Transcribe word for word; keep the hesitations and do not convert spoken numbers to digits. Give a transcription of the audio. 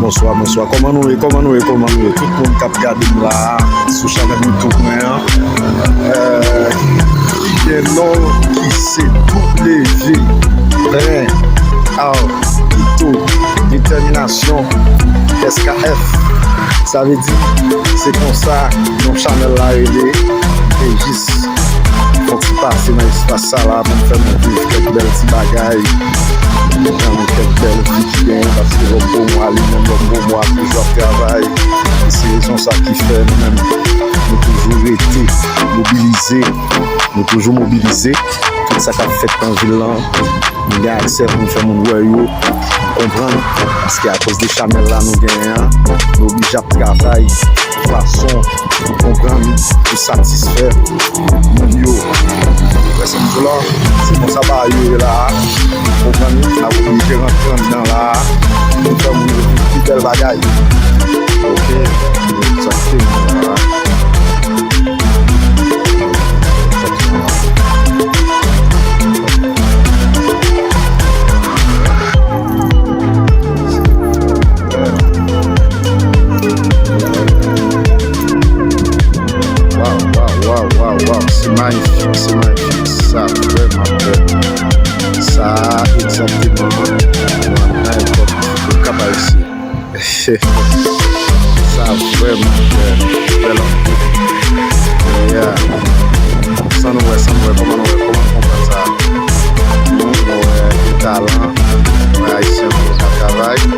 Bonswa, bonswa. Kòman nou ye? Kòman nou ye? Kòman nou ye? Tout moun k ap gade m la a, sou chanèl YouTube mwen an. Euh, ki gen non ki se W Bren Art Pito Detèminasyon S K F. Sa vle di, se konsa non chanèl la rele. E jis fè yon ti pase nan espas sa la pou m fè nou viv kèk bèl ti bagay. Nan kèk bèl vi ki genyen, paske lòt bò mwa li menm, lòt bò mwa toujou ap travay. E se rezon sa ki fè nou menm, nou toujou rete mobilize. Nou toujou mobilize. Tout sa k ap fèt nan vil lan, nou gen aksè pou n fè moun wè yo, konprann. Paske akoz de chanèl la nou genyen an, nou oblije ap travay fason pou konprann, pou satisfè moun yo. Wè sa m di w la, se konsa bagay yo ye la a. Konprann, n ap oblije rantre anndan la a pou fè moun yo viv pi bèl bagay. Ok, egzakteman la. Waw, waw, waw, waw, waw, se mayifik, se mayifik, sa vrèman bèl. Sa egzakteman, mwen nan epòk Okap Ayisyen. Sa vrèman bèl, bèl anpil. Yeah. San nou wè, san nou wè, kòman nou wè, kòman nou konprann sa? Nou, nou wè, gen talan, nou wè ayisyen pou ka travay.